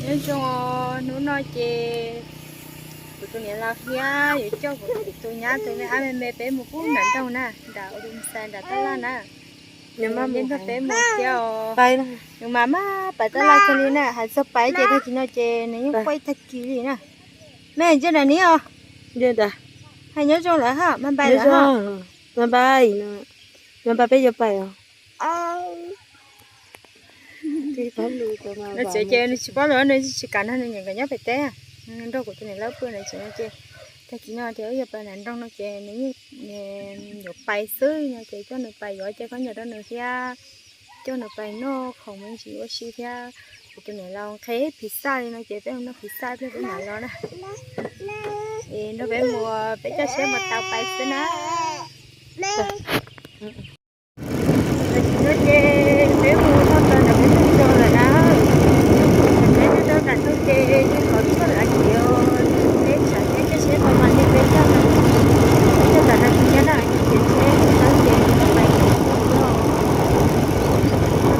Nyob zoo, hnub no ces kuv tus niam laus thiab yuav coj kuv tus nyab tus me ab me me peb mus pub nram nroog na, nram ua dum xais nram tab laj na. Nws nrog peb mus thiab os. Nws mas maj pais tab laj kawg li na, hais txog pais ces tag kis no ces nws yeej quaj tag kis li na. Me ntsia nram ni os. Hais nyob zoo lawm ha, mas pais lawm ha. Mas pais, mas pais peb yuav pais os. Nws txiv ces nws tsis paub lawm, nws tsis kam no, nws nyiam kom nyob pem teb. Nws nrog kuv tus niam laus pw na, txiv no ces tag kis no ces wb yuav pais nram nroog no ces nws yuav pais xwb no ces coj nws pais yuav ces khaub ncaws rau nws thiab, coj nws pais noj khoom me ntsis ua si thiab. Kuv tus niam laus nqhis phiv xaj li no ces peb mus noj phiv xaj pliag peb mam los na. Es nrog peb mus, peb coj siab mus tau pais xwb na. Tam sim no ces peb mus txog ntawm peb tsev lawm na. Peb tuaj tau nram nroog ces yeej qhov tuaj lav kiv os, peb tsam peb coj siab tau mas yeej peb coj, peb coj tawm nram nroog nyob na, ces tsheb tsis tau ces peb pais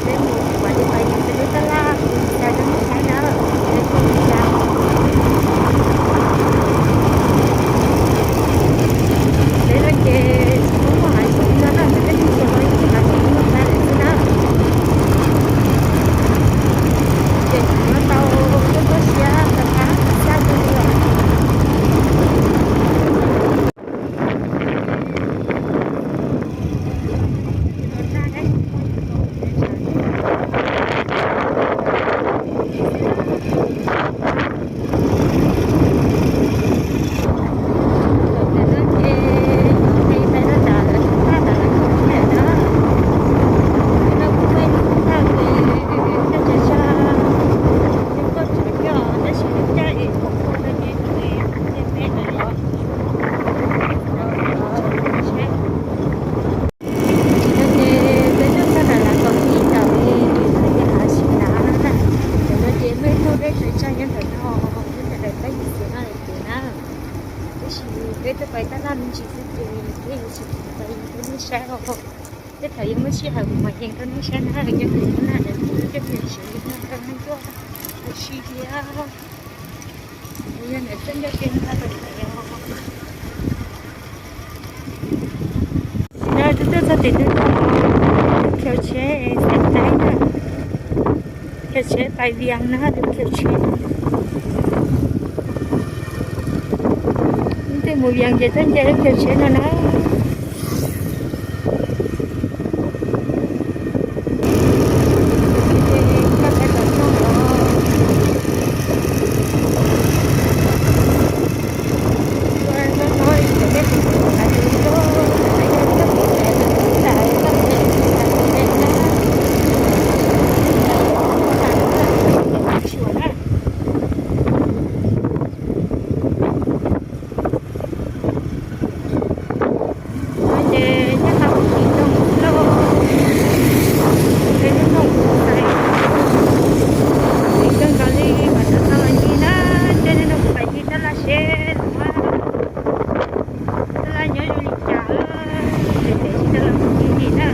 peb mus pais pais ces peb tab laj xyas rau nej saib na, peb tuaj li cas. Peb no ces tsis muaj hais txog li no na, peb tsis tshua tau ib tug hais txog li no xwb na. Ces tsis muaj tau tuaj txoj siab tau qab xyab kawg li os. Tam sim no ces peb tuaj txog nram Las Kaum Ib ntawm no ces hav sim na, tam sim no ces muaj ib tug dej tsaws tsag nyob ntawm no, nyob ntawm daim teb xiav no lawm ces na. Tab sis peb tuaj pais tab laj me ntsis xwb ces peb yuav tsis pais yees rau nej saib os. Tej thaum yuav muab sij hawm kuv mam yees rau nej saib na, yog kuv tus naj coj peb siv li no rau nej tuaj ua si thiab. Yog niam txawj ncauj ke no rau no. Tam sim no twb tuaj txog tim no, khiav tsheb xaiv taib na, khiav tsheb pais Vias na, khiav tsheb. Tej mus Vias ces tuaj nce lub khiav tsheb no na. Ces nyob tau ib tug lauj, peb lub nroog Xais, kawg nkaus li mas rov qab los ncig na, coj nej nrog kuv pais ncig tab laj seb los tab laj nyob zoo li cas, ces peb sib coj los ncig li na.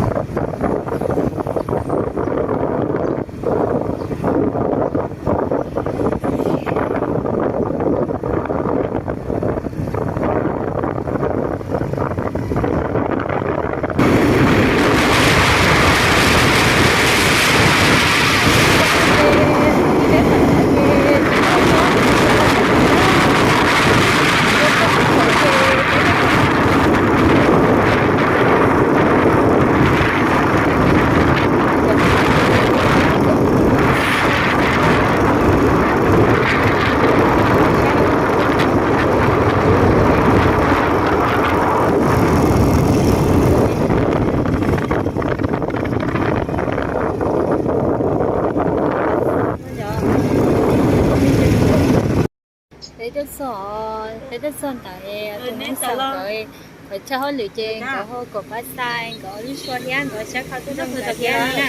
Peb tuaj txog, peb tuaj txog ntawm tus neeg xaus nkawd, nkawd chaw hauj lwm ces nkawd hu kom pab xais nkawd lub suab thiab nkawd sab khau tuaj rau nkawd thiab na.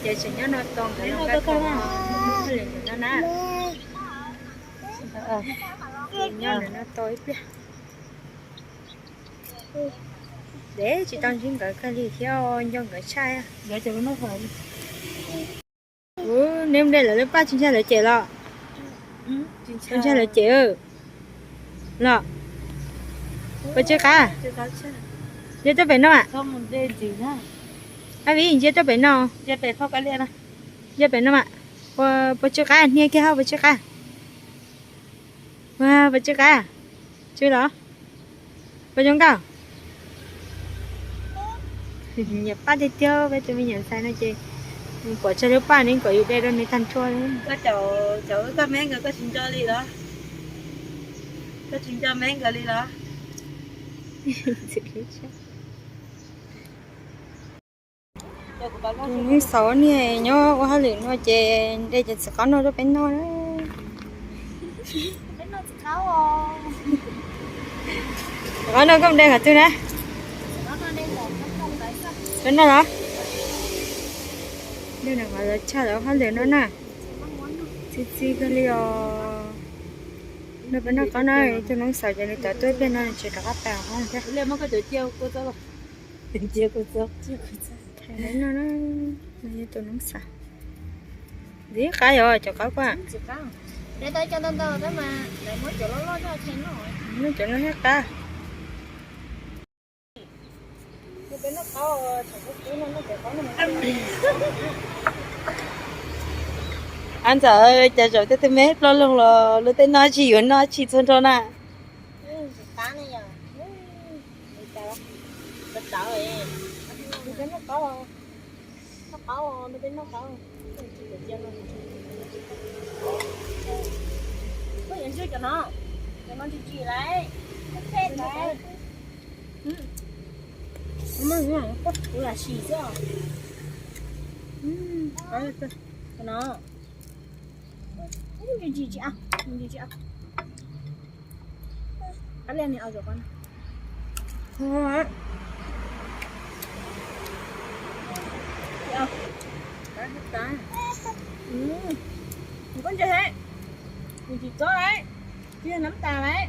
Ces tseem nyob no tos nkawd los nkawd kom hauj lwm ntawm no na. Nyob ntawm no tos ib pliag. Deb tsis tau ntsib nkawd kawg li thiab, nco nkawd tshaj. Ub, neb mus de lawv lub paj tsis ntshai lawv cem los? Ntshai lawv cem los. Puas tsw qab? Ntsia tuaj pem no. Ab Vib, ntsia tuaj pem no. Ntsia pem no mas. Puas tsw qab? Hnia kiag hauv, puas tsw qab? Puas tsw qab? Tsw los? Puas zoo nkauj? Nyiam paj tiag tiag, peb tus me nyuam ntxhais no ces pom tsawg lub paj nws kom yus de rau nws tag nrho. Koj caum, caum koj me nkawd koj tsis nco li los? Koj tsis nco me nkawd li los? Tus Hmoob xaus niag nyob ua hauj lwm no ces de cov txiv qaub no rau peb noj na. Txiv qaub no koj de qhov twg na? Peb noj los? Dej no qhov lawv tshaj lawv hauj lwm no na. Txi txi kawg li os. No peb noj qaub na, tus Hmoob xaus ces nws cov tuaj pliag no nws tsis rov qab pais hauv thiab. Thaij no na, no yog tus Hmoob xaus. Ntxim qab yog cov qaub kuj. Muab cov no thiab qab. Ab ntxawm, cas zaum tej tug me ploj loog los luag tej noj tsis yuav noj tsis txhua nrho na. Kuv lam sim xwb os. No, qab liaj ni. Koj ntse heev, nws tsis txob lawm, tsis yog nab tas lawm.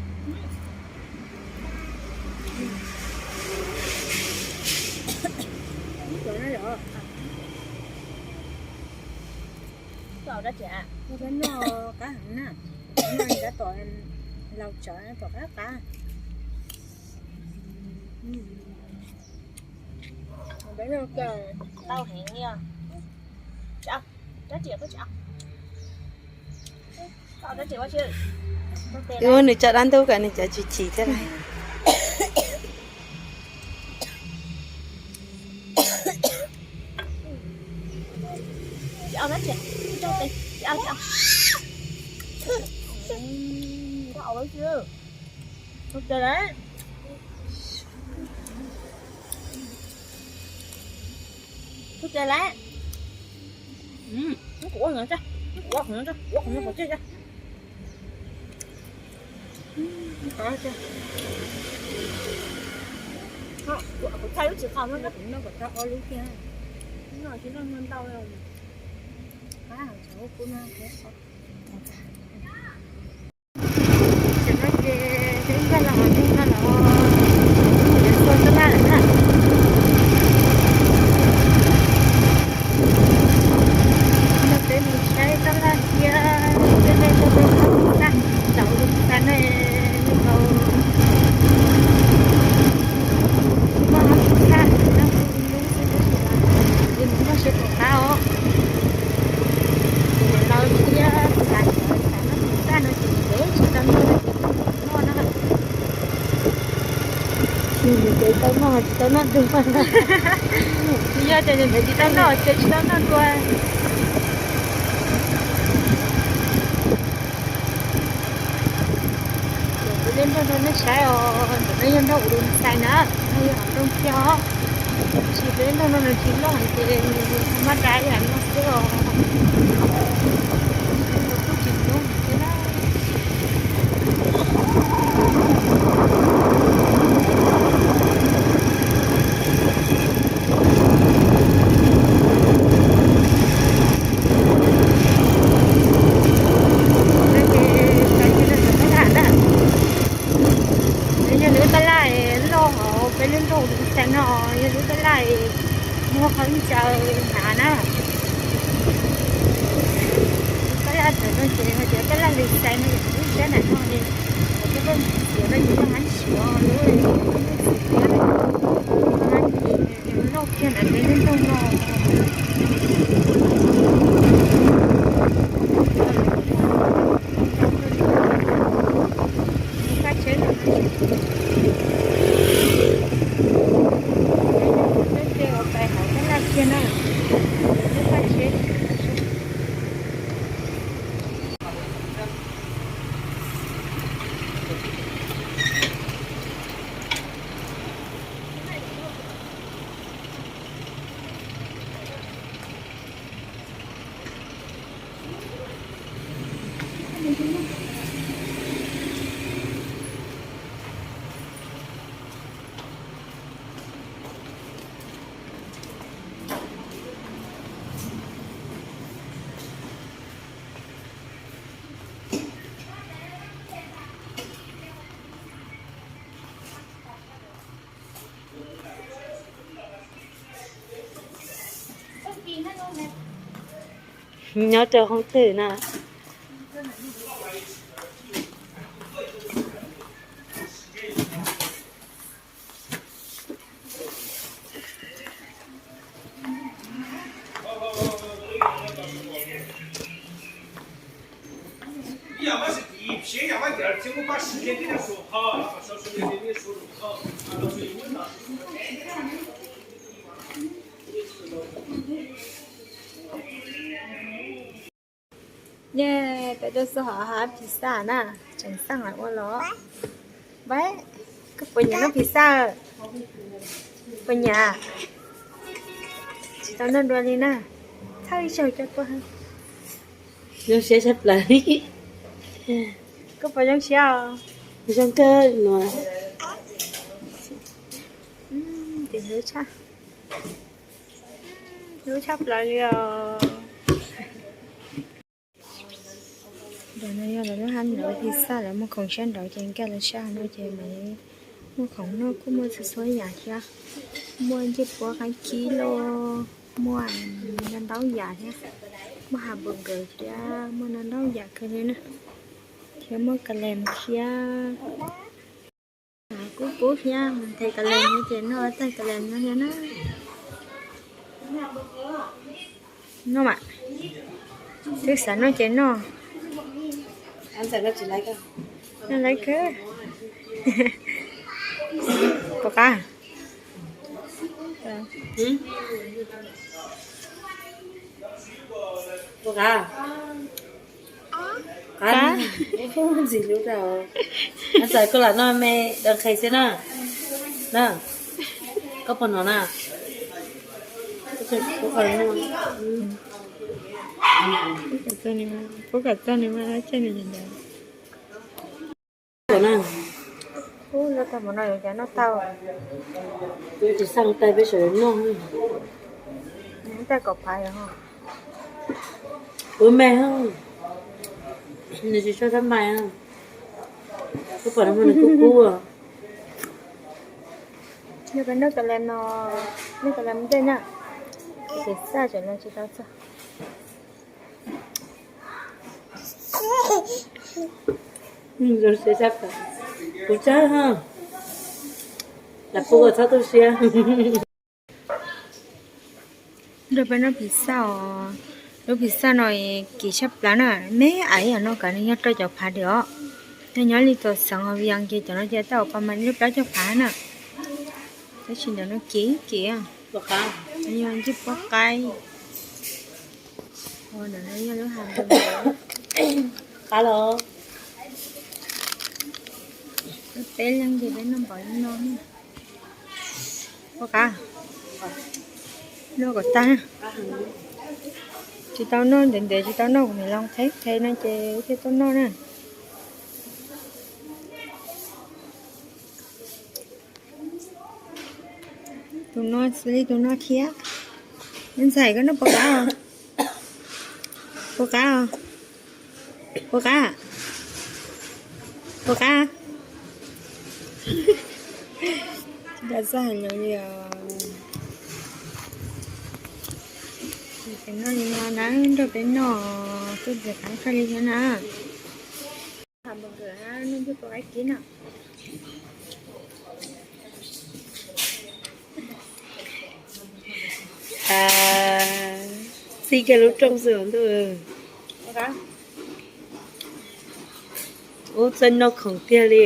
Koj noj qab heev na, noj rab tom laus tsawv tom qab qab. Tau heev li os. Ua nws tso dab ntub kom nws cov tsis chim thiab na. Tus tes lawm. Kuv ua qhov no, kuv ua qhov no, kuv ua qhov no pov tseg. Kuv txhaj lub tsis qhov no, kuv noj kom tau ob lub kiag. Noj tsis noj ntau. Tam no ces peb nkag los, peb nkag los, peb mus yuav tau tab laj lawm na. No peb mus saib tab laj thiab, peb noj tau peb tab laj, zaum lus tas no nkaus. Kuv muaj ob tug txaj, no kuv ib lub xwb tab sis mas kuv mus noj siab tom qab os. Kuv niam laus thiab kuv niam cov xav noj tus txaj no ces ntev tsis tau noj na, ces kuv mus noj na. Ntev tsis tau noj, tsis tau noj dua. Yog tias ntev tsis tau noj ces tsis tau noj dua. Kuv li nrog rau nej saib os, ntawm no yog nrog kuv tus ntxhais na, no yog hauv nroog thiab os. Tab sis peb nrog no nws tsis loj heev ces nws maj dab ib yam no xwb os. Kuj tsis hnub thiab na. Ces peb mus rau tom tab laj na. Yog lub tab laj loj hauv peb lub nroog Xeev no, yog lub tab laj muag qhov ncaws hnav na. Tab Tab ntawd no ces hais tias koj laj li xais no ces kuv lub siab nram no li, kuv coj koj mus xyuas no ces koj hab xyuas lub, lub xim tiab no ces noj kiag nram peb lub nroog no. Lub kab tsheb no, lub teb uas pais hauv kab laj kiag na, lub kab tsheb. Nyob rau hoob twg na? Yej, peb tuaj txog hov hab pizza na, tseem xaj ua los. Npab, koj puas nyiam noj pizza? Puas nyiam? Tsis tau noj dua li na. Txhawb ib zaug coj tuaj. Zoo siab tshaj plaws. Koj puas zoo siab os? Zoo kawg no. Tes hlub tshaj, hlub tshaj plaws li os. Ntawm no yog lawv lub hab ntawd pizza, lawv muaj khoom sab nraud ces nkag lawv sab no ces lawv muaj khoom noj kuj muaj txhua txhua yam thiab. Muaj ncej puab qaib kib los, muaj ntau ntau yam thiab. Muaj hamburger thiab, muaj ntau ntau yam kawg li na. Thiab muaj ka lees thiab. Kub kub thiab, mus nthe ka lees no ces noj tag ka lees no thiab na. Noj mas, twb xav noj ces noj. Noj lawv kawg. Puas qab? Puas qab? Qab. Ntxim hlub rau. Txawm koj lam noj me dab qhe xwb na. Na, koj puas hnov na? Puab kom txog nws mas, puab kom txog nws mas, coj nws ntawd. Ub, lub tag mov no yuav cas noj tau. Tsis xaj tais peb sawv daws noj. Tais kom phav yog ho. Ua me ho. Nws tsis tshua thab npai. Koj pom no nws kub kub. Yog peb noj ka lees no, noj ka lees ntej na, ces xaj tseem no tsis tau txog. Zoo siab tshaj plaws. Kuv tsawg, lam pub kom txhob tu siab. Nrog peb noj pizza os. Lub pizza no kim tshaj plaws na, me ais os, no kav nws yog rau cov phav diam os. Yog nyob li tuam xeev os, vim ces cov no ces tau pas mas li plaub caug phav na. Tab sis ntawm no kim kim. Yog ntsej puab qaib. Ua ntawm no yog lub hamburger. Qab los? Peb leeg ces peb noj npaum li no. Ua qab. Noj kom tag. Tsis tau noj ntev ntev, tsis tau noj, kuv niam los qheb qheb no ces thiaj tuaj noj na. Tus no xws li tus no thiab. Ntxhais, koj noj puas qab os? Puas qab os? Puas qab? Puas qab? Tsis tau txawj hais lus li os. Ces noj li no na, nrog peb noj, tuaj ntxiv qab kawg li thiab na. Hamburger na, nej nrog peb kib na. Txij kiag lub rooj xwb ntuj. Ub, txawj noj khoom tiag li.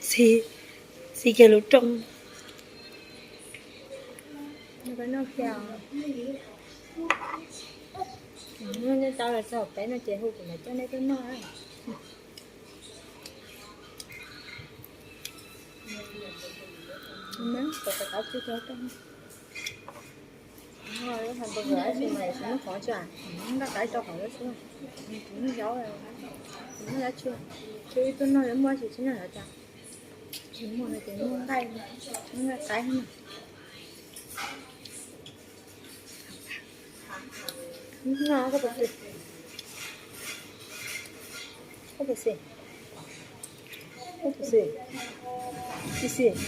Txij kiag lub rooj. Nej tau los txog peb no ces hu kuv mam coj nej tuaj noj. Hamburger tab sis mas tsis muaj qhov tsis, nqa qaib rau hauv lawm xwb. Tsis muaj zaub, tsis muaj dab tsi, tsuas ib tuaj noj yuav muaj tsis tsis noj lawm cas. Tsis muaj no ces muaj nqaij, muaj nqaij qaib na. No, koj puas xis? Koj puas xis? Koj puas xis? Tsis xis?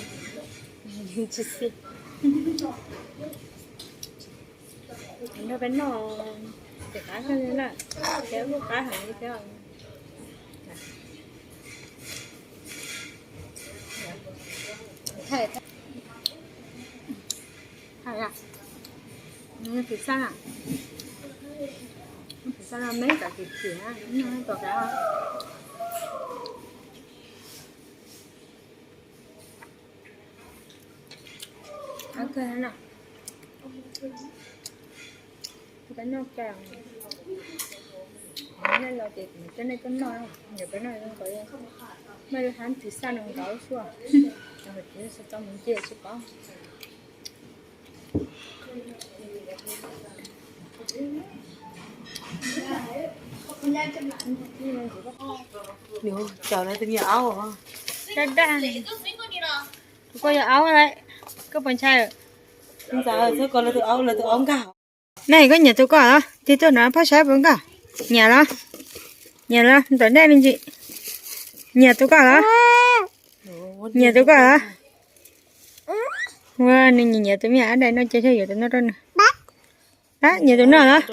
Tsis xis. Nrog peb noj, ces qab kawg li na, ces kuj qab heev li thiab. Hais, nws pizza, pizza no meb cov kim kim na, noj tom qab. Ok no. Peb noj cas, nej los ces kuv coj nej tuaj noj, ntawm peb noj zoo nkaus li, noj li hab pizza no nkaus xwb. Hais tias tsis tau mus nce tsis paub. Cov lawv tus me nyuam aub, daj daj. Tus koj yog aub lawm, koj puas ntshai? Ntxawm txhob kov lawv tus aub, lawv tus aub nkag. Nej, koj nyiam tus koj los? Tig tuaj no phab saib puas nkag. Nyiam los? Nyiam los ntawm nej me ntsis. Nyiam tus koj los? Nyiam tus koj los? Ua, nws nyiam nyiam tus me nyuam aub dais no ces thiaj yuav tus no rau nws. Pab, nyiam tus no los?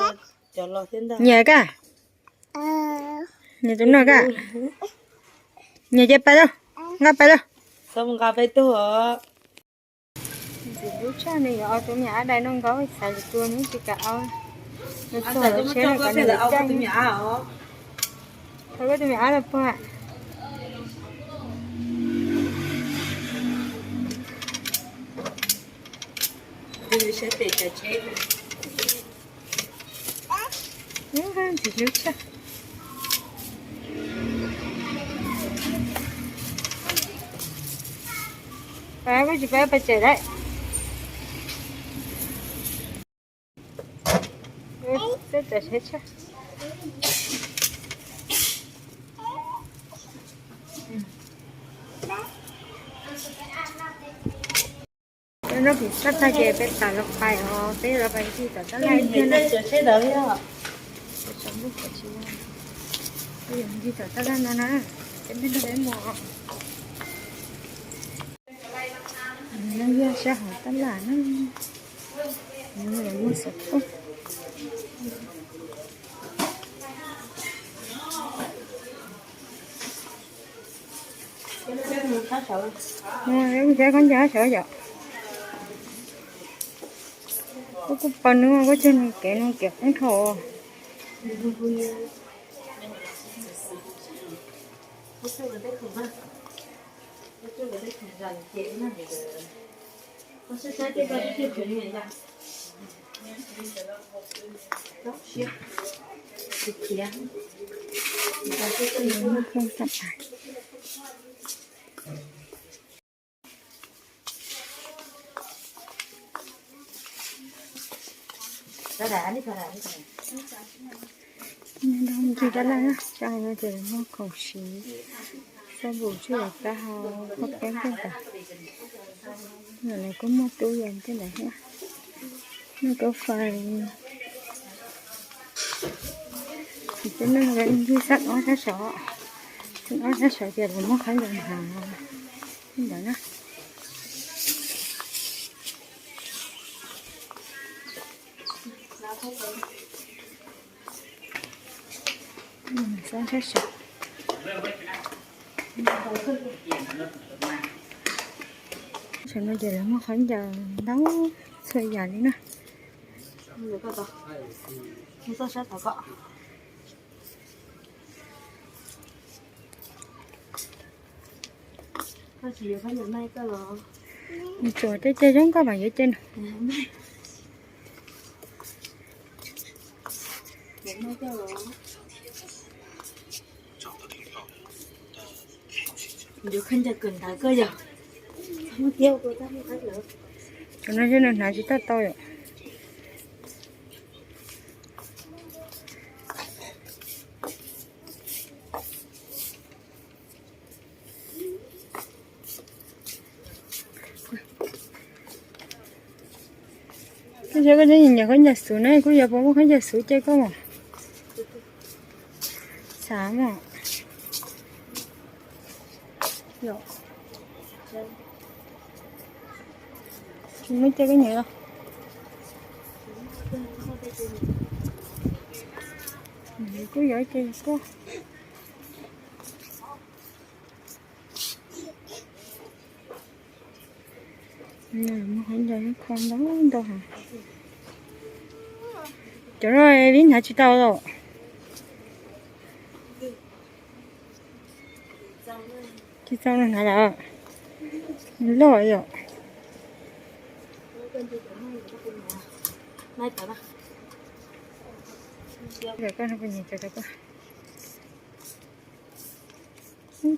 Nyiam koj? Nyiam tus no koj? Nyiam ces pais lauj, nqa pais lauj. Ntxim hlub tshaj, nws yuav tus me nyuam aub dais no nkaus, xav yuav tua nws tsis kam ua. Nws tuag lawm tsheb no kom nws caij. Thov koj tus me nyuam aub los puag. Ntxim hlub tshaj. Pab, koj tsis pab pais tsev lawm. Teb tawm tsheb tshaj. Noj pem sab tag ces peb tawm los pais os, peb los pais ncig tom tab laj thiab na. Ncig tom tab laj no na, peb nrog peb mus. No yog sab hauv tab laj na, muag xov tooj. Mus saib khaub ncaws sawv yom. Kuv kuj pom nws, kuv cog nws kev, nws kev qoob dhau. Ncig tab laj na, tso hais no ces muag khoom siv, Tau npum tshuaj yam kab hau qhov keeb tej ntawd. Ntawm no kuj muaj tub yam tej ntawd thiab. Muaj kab fais. Ces peb noj ib xab ob sab saud, xab ob sab saud ces lawv muab khaub ncaws hnav ntawd na. Xab sab saud. Saum no ces lawv muaj khaub ncaws ntau txhua yam li na. Tsuas tej ceg zoo nkauj mas yuav ceg no. Saum no yog no hnav tsis tau tau yom. Koj saib koj nyiam khaub ncaws xuv na, kuj yuav puas muaj khaub ncaws xuv coj koj mus. Xav mas. Tsis muaj coj koj nyiam los? Kuj yuav coj koj. Muaj khaub ncaws kho ntau ntau heev. Cov no vib hnav tsis tau los? Tsis txaus no hnav lawm. Loj yom.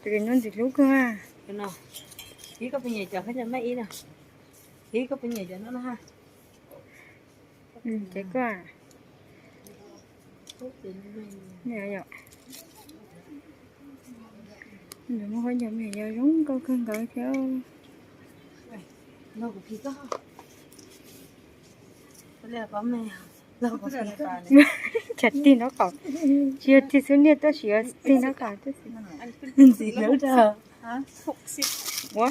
Tus no ntxim hlub kawg. Ces koj, nws muaj khaub ncaws me yog zoo nkauj kawg nkaus thiab. Cas tig nraub qaum, tsis yog tig xub niag tab sis yog tig nraub qaum. Ntxim hlub rau. Ua,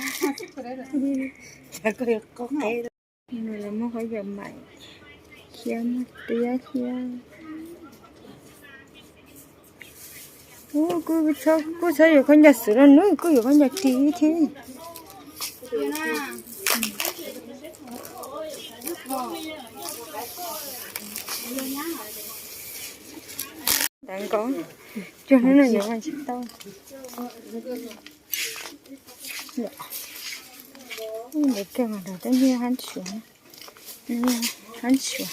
nws muaj khaub ncaws maim thiab muaj tiab thiab. Kuj txhob yuav khaub ncaws xwb rau nws, kuj yuav khaub ncaws tig thiab. Ntawd nkaus, cuag hnub no yuav mas tsis tau. Ntawd kawg mas los tej niag hab tshuav, hab tshuav.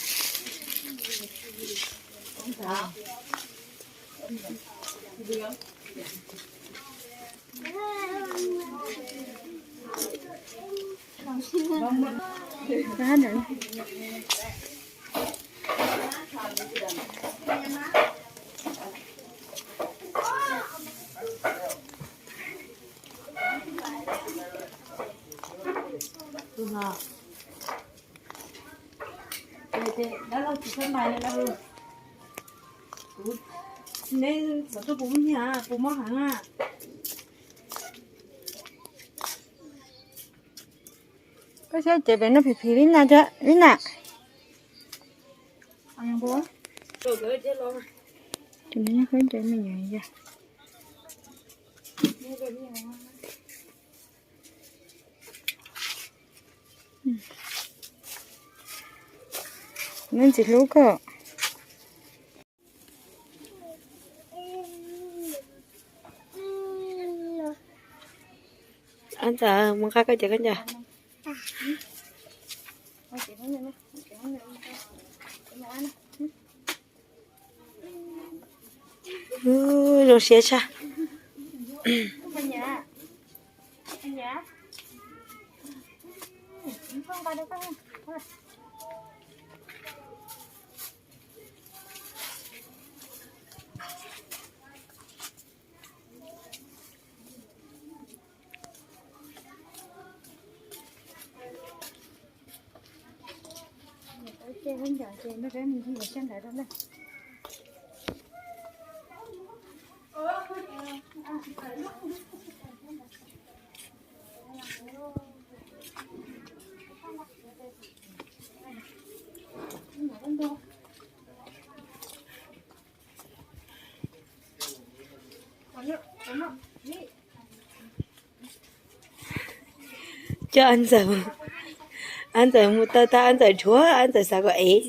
Dab laug tsis txhob ntais li lawm. Neb xov tooj puas muaj nyiaj, puas mob heev a? Koj saib ces pem no phim phim li na thiab li na. Tus no nyob khaub ncaws me nyuam yog. Neb ntxim hlub koj. Ab ntxawm mus nqa koj cov khaub ncaws. Zoo siab tshaj. Coj Ab Ntxawm, Ab Ntxawm mus taw tag Ab Ntxawm dhuav, Ab Ntxawm xav kom ev.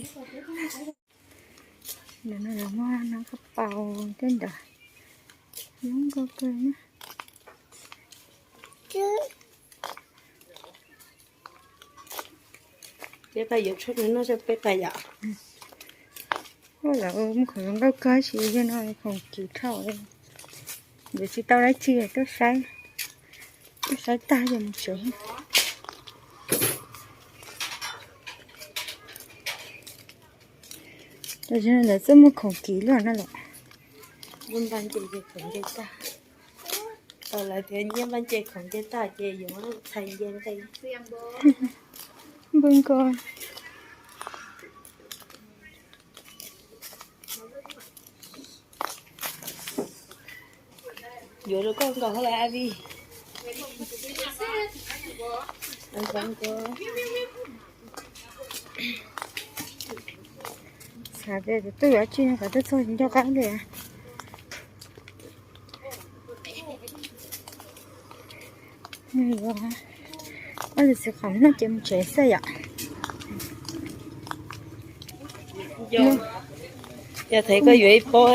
Ntawm no muaj noj kab paus tej ntawd, zoo nkauj kawg na. Peb pais yuav tshuaj noj rau peb pais yom. Lawv muaj khoom zoo nkauj kawg, tab sis yog no khoom kim dhau, yuav tsis tau dab tsi, tuaj saib, tuaj saib tag ces mus tsev. Tam sim no lawv txawj muag khoom kim luaj no lawm. Nyiaj npaj nce ces khoom nce tag. Tau lawv tias nyiaj npaj nce khoom nce tag ces yuav txhais nce nqi. Npawg Nkos. Yuav rau koj nkaus hauj lwm, Avi. Xav tias twb yuav tsis no kom twb txog nco qab li. Ob tug xwb qhov no ces mus tsev xwb yom. Yog, yog thev koj yuav ib pob.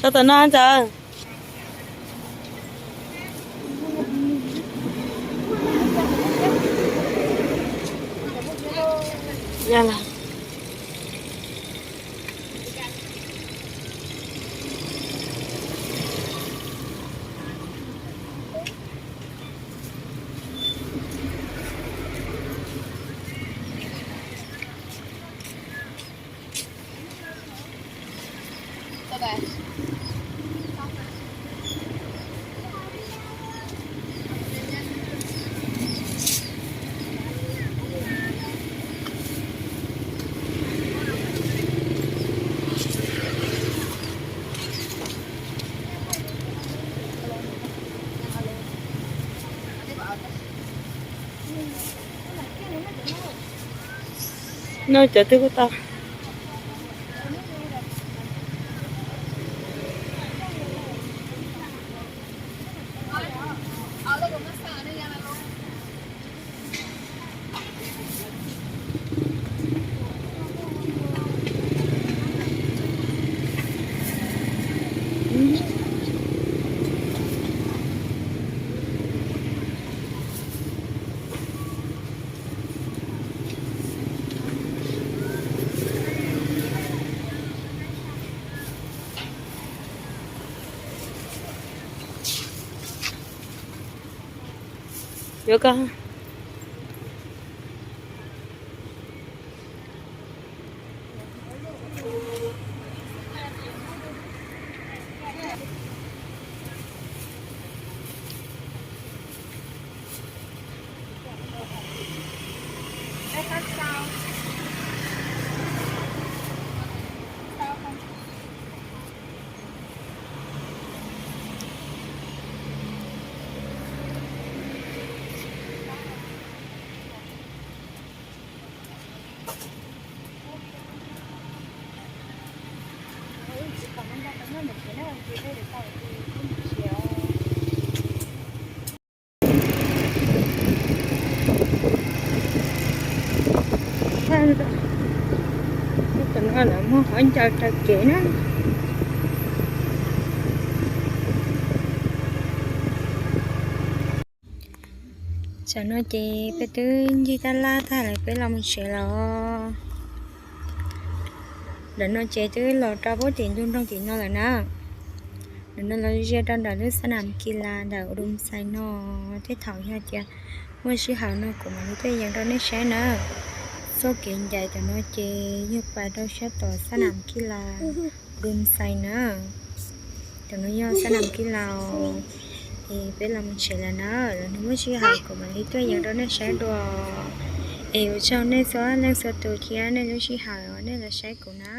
Tau tom no ntawd. No cov twg kuj tau. Yuav koj. Tam no lawv muag qhov ncaws raws kev na. Tam no ces peb twb ncig tab laj tag lawm, peb los mus tsev lawm. Ntawm no ces twb los rau pub tim ntug nroog tim no lawm na. Ntawm no los ze rau ntawm lub xab nam kis las ntawm Dum Xais no, tej thaum yog tias muaj sij hawm no kuv mam li tuaj yees rau nej saib na. Txoj kev ncaim tam no ces yog pais rau sab tom xab nam kis las Dum Xais na. Tam no yog xab nam kis las, es peb los mus tsev lawm na. Lawv no muaj sij hawm kuv mam li tuaj yees rau nej saib dua. Es ua tsaug nej txhua leej txhua tus thiab nej lub sij hawm nej los saib kuv na.